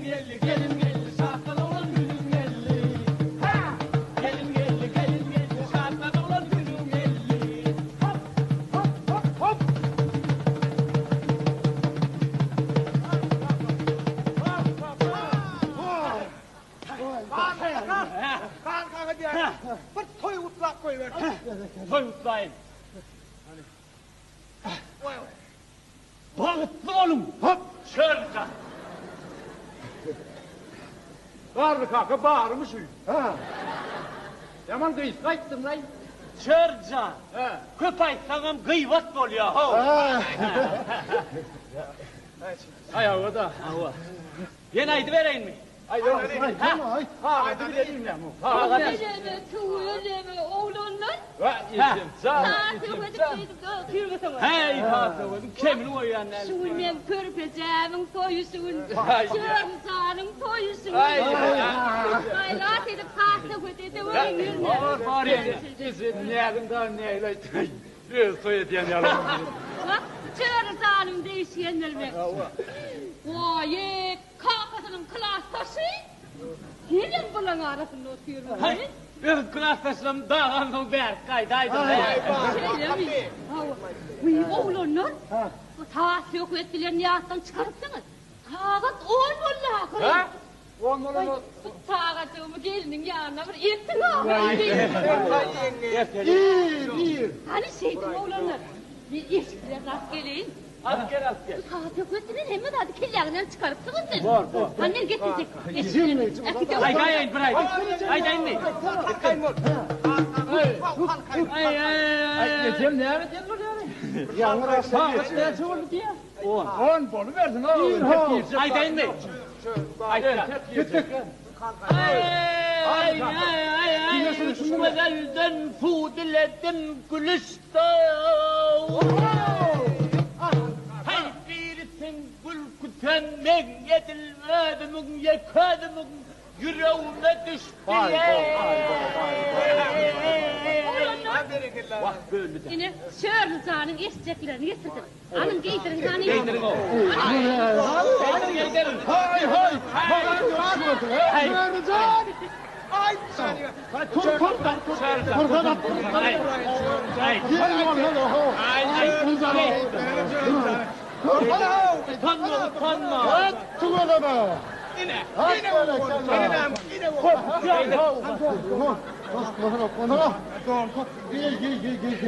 Gelin geldi, gelin geldi, şatlan oglan günüň geldi. Ha! Gelin geldi, gelin geldi, şatlan oglan günüň geldi. Hop, hop, hop, hop. Gan kaka diýýär. Bir toý gutlap goýber. Toý gutlaýyn. Bagtly boluň! Hop! Çörja! Garry kaka barymy şu? Ha. Ýaman gysga aýtdyň-laý. Çörja! Köp aýtsaňam gyýbat bolýa, how! Aý, hawa-da. Hawa. Ýene aýdybereýinmi? Tüweleme oglanlar. Kemini goýýan däl. Şu gün meň körpejämiň toýy şu gün. Çörjanyň toýy şu gün. Gaýrat edip has söhbet edeweriň ýüzüne. Bar bar ýene. Näziň dagy nähili aýtdyň. Öz toý edýän ýaly. Wah, Çörjanym degişgendir men. Waý, Kakasynyň klasdaşy? Senem bulaň arasynda otyrmyň? Haý, öz klasdaşlarym dagansoň bärik gaýdaýdym. Şeýlemi? Hawa. Wiý, oglanlar, bu saz-söhbet bilen ýatdan çykarypsyňyz. Sagat on boldy ahyry. Hä? On bolanda. Bu sagajygymy gelniň ýanyna bir eltiň ahyry. Ir, ir. Hany şeýdiň, oglanlar. Men eşiklerini alyp geleýin. Alyp gel, alyp gel. Sagat söhbet bilen hemme zady kelläňden çykarypsyňyz siz. Bor, bor. Hany men getirjek. Eşiklerini. Aýdaýyn bir aýdym. Aýdaýynmy? Aý, aý, aý. Ejem näme diýen bolýar? Ýaňy Sagat näçe boldy diýýär? On. On bolubersin. Aýdaýynmy? Aýtda. Gitdik. Aý, aý, aý, aý. Üç gözelden suw diledim gülüşde. Haý, birisiň gülküsem meň edil özümiň ýeke özümiň ýüregime düşdi. Wagt böldi-de. Ine, Şörli janyň eşjeklerini getirdim. Alyň geýdiriň hany. Geýdiriň. Geýdiriň, geýdiriň. Haý, haý. Şörli jan. Aý, Tur, tur, tur. Utanma, utanma. Tüweleme. Ine, ine, ine, Geý, geý, geý, geý.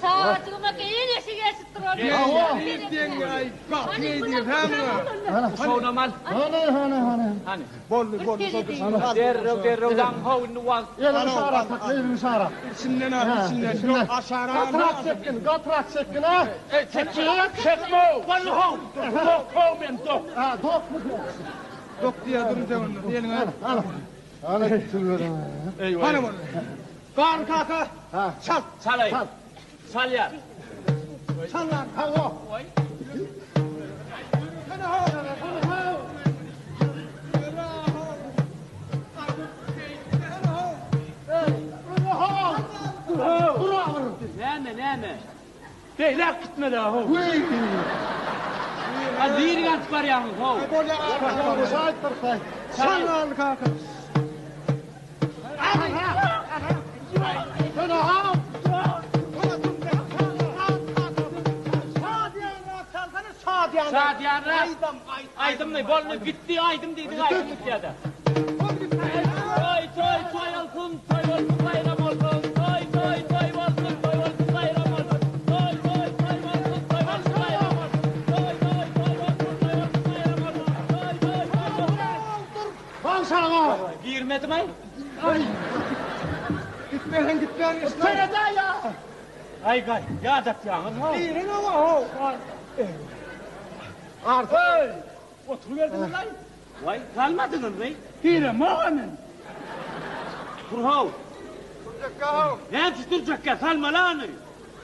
Sagajygyma geýen eşik eşip duran. Şonam al. Hany, hany, hany. Hany. Boldy, boldy. Derrew, derrew daň how indi wagt. Elini şara sakla, elini şara. İçinden al, içinden. Aşara. Gatrak çekgin, gatrak çekgin, ha. Çekme, çekme. Boldy how. Dok how men dok. Ha, dok mu? Dok diýe durun sen onda. Eliňe. Hany. Hany, tüweleme. Hany boldy. Gar kaka. Ha. Çal. Çalaý. Çalýar. Çal lan. Hawa. Näme, näme? Beýläk gitmeli how. Wiý. Ha diri atyp barýaňyz how. Şaýtdyr, saý. Çal lan kaka. Hany, ha. Şadyýanra. Aýdymmy? Boldy, gitdi, aýdym diýdik, aýdym gitýär-de. Toý, toý, toý olsun, toý bolsun, baýram olsun. Toý, toý, toý bolsun, toý bolsun, baýram olsun. Toý, toý, toý bolsun, toý bolsun, baýram olsun. Toý, toý, toý bolsun, toý bolsun, baýram olsun. Toý, toý, toý bolsun. Bagşaga. Girmedim-aý. Aý. Gitmesen gitmän Serede ya. Aý, gaý, ýadatýaňyz how. Girin oňa how. Arty. Oturyberdiňiz-aý. Waý, galmadyňyzmy? Giremok men. Tur how. Durjakka how. Näme üçin durjakka? Salmaly ony.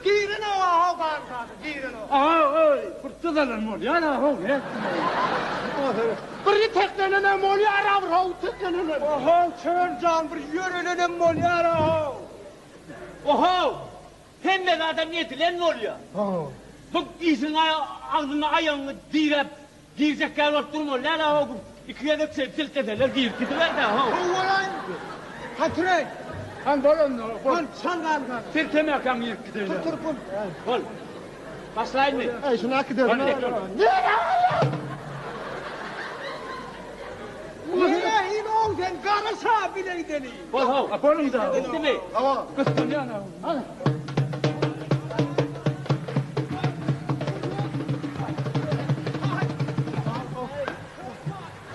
Girin oňa how gar kaka, girin oňa. Aha, oý, bir dyzalan bolýar, ha, Bir teklenenem bolýar, bir how teklenenem. Oho, çöl jan bir ýörelenem bolýar how. Oho! Hemme zadam edilen bolýar. Bu işiň agzyna aýagyňy diräp girjek ýaly bolup durmaly däl, ha, bu. İki gezek şeýdip silteseler girip gidiber-dä, how. Howalaýyn. Hatyraý. Han bol onda. Bol. Bol, çal galgan. Siltemäkäň girip gideýin. Tur, tur, bol. Bol. Başlaýynmy? Eý, şuny äkiderin. Nere in oň sen gara şa bile gideli. Bol how. Boluň da. Gitdimi? Hawa. Gyssanýan ha.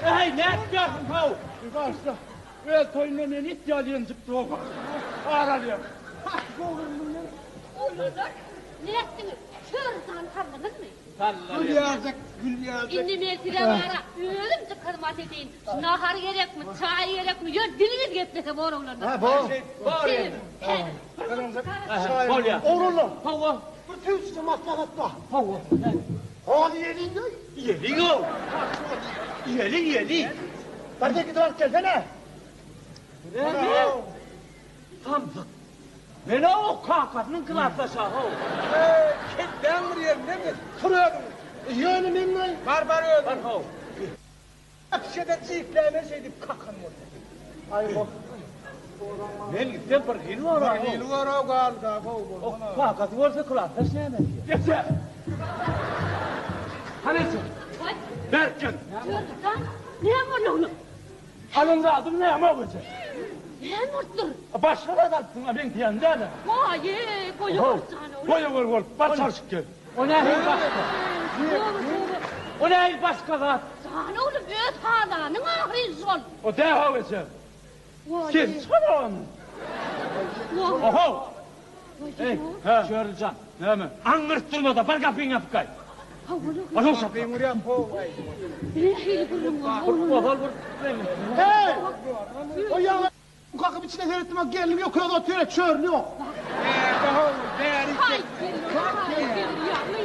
Eý, nätýärsiň how? Başla. Öz toýunda men it ýaly ýenjip durma. Ar alýar. Oglanlar, nätdiňiz? Çörüsany saldyňyzmy? Gül ýazjak, gül ýazjak. Indi men size bara özümçe hyzmat edeýin. Nahar gerekmi, çaý gerekmi? Ýör, diliňiz geplese bor oglanlar. Ha, bor. Bor. Bolýar. Oglanlar, Hawa. bir tüýsüje maslahat bar. Hawa. Hol ýeliň. Iýeliň how. Iýeliň, iýeliň. Bir de gidip alyp gelsene. Näme? Samsyk. Men o kakasynyň klasdaşy how. Kelläň bir ýerinde mi? Tur özüň. Ýöne men mi? Bar bar özüň. Bar how. Şeýde çikleme şeýdip kakan boldy. Aý bok. Men gitsem bir hil bor. Bir hil bor o gal da O kakasy bolsa klasdaş näme diýer? Geçer. Hany sen? Goý, Berkin. Çörüsan, näme boldy oglum? Alın zadım näme olacak? Näme bolupdyr? Başga da alypsyň ha men diýen däl. Goý, goý, jan oglum. Goý gol gol. Baş çalşyp gel. O nähili başga? O nähili başga zat? Jan oglum, öz halanyň ahyry şol. O dä ha geçer. Goý, Sen çalan. goý, Oho. Ey, Ha. Çörücan. Näme? Aňňyrt durma-da, bar gapyňy ýapyp gaý. Hawa, Oho şapka. nähili gürrüň boldy, oglum? Ozal bir Hey! O ýaňy kakyp içine seretdim, bak gelnim ýok, öz otyr, çörlü ýok. Haý, gelin, haý, gelin, ýaňy.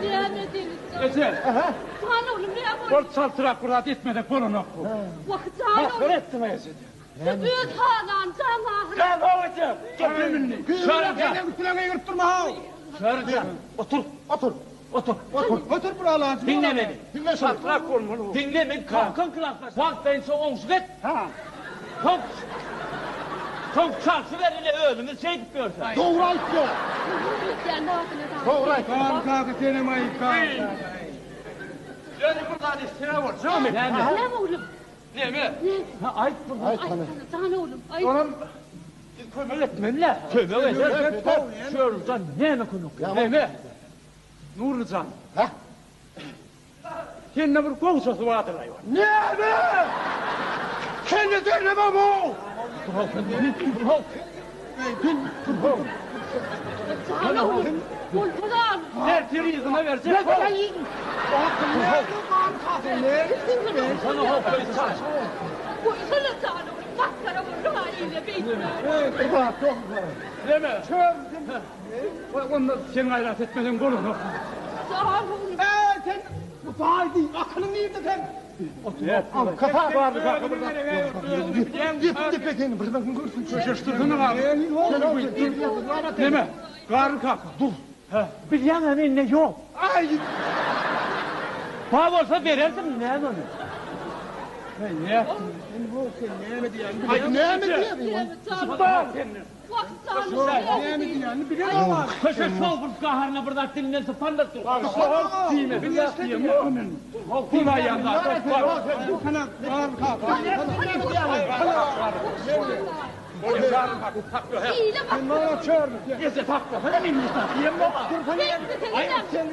Näme edeliň? Geçer. Jan oglum, näme boldy? Bol çaltyrak bir zat etmedek bolanok bu. Wah, jan Masgara oglum. etdim eje. Öz halan, jan ahyry. Gel ha geçer. Gel minni. Çörücan. Üstüne girip durma ha. Çörücan. Otur. Otur. Otur. Otur. Otur bir alacı. Diňle meni. Diňle şunu. Çaltyrak bolmaly bu. Diňle men kakan klasdaş. Wagtlaýyn soň oňşuk et. Ha. Soň Soň çalşyber ile özümiz şeýdip görse. Dogry aýtýar. Sen adyna da. Dogry aýtýar. Kaka senem aýyp kaka. Ýöne bir zat istirä bolsa Näme? Näme oglum? Näme? Ha aýt bunu. Aýt hany. Jan oglum, aý. Onam siz kömek etmeliler. Kömek eder. Çörücan näme kömek? Näme? Nurlyjan. Ha? Sende bir gowşasy bardyr aýwan. Näme? Kendi derleme bu. Jan oglum. Bolsa Ertir yzyna verecek. Ne sen yiyin? Sana hop çalış. Goýsana jan oglum. Maskara boldy ha ile beýtme. Näme? Onda sen gaýrat etmeden bolanok. Jan oglum. Ey sen bu baydi aklın nerede sen? Al kafa vardı kaka burada. Yep tepe seni bir görsün. Şaşırdın abi. Neme? Garı kaka. Dur. Bilýän men ne ýok. Ay. Ba bolsa bererdim näme onu? Ne yaptın? Ay ne mi diyor? Näme jan oglum? Bak sen. Wah, jan oglum. Ne mi diyor? Biliyor musun? Köşe şol gaharyna bir zat dilinden sypandyr. Diyme. Diyme. Kun ayağında. Ile bak. Gece takla. Hadi minni takla. Sen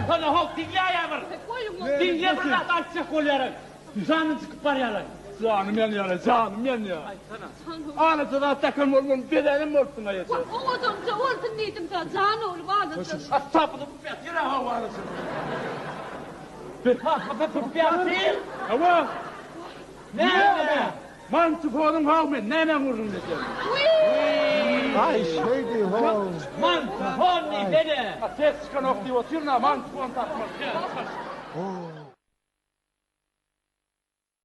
Sana hop diňle aýamyr. Goýuň. Diňle bir zat aýtjak bolýaryn. Janyň çykyp barýarlar. Canım yanıyor, canım yanıyor. Anasını da takım olmam, bedenim olsun ayacak. Wah, owadanja olsun diýdim da jan oglum alysyn. Tapılı bu yere havarısın. Ýa, Ama näme? mantıfonun havmen, nene vurdun dedi. Ay şey diyor. Man, honni dede. Ses çıkan ok diyor, oturma, mantıfon takmaz. Oo.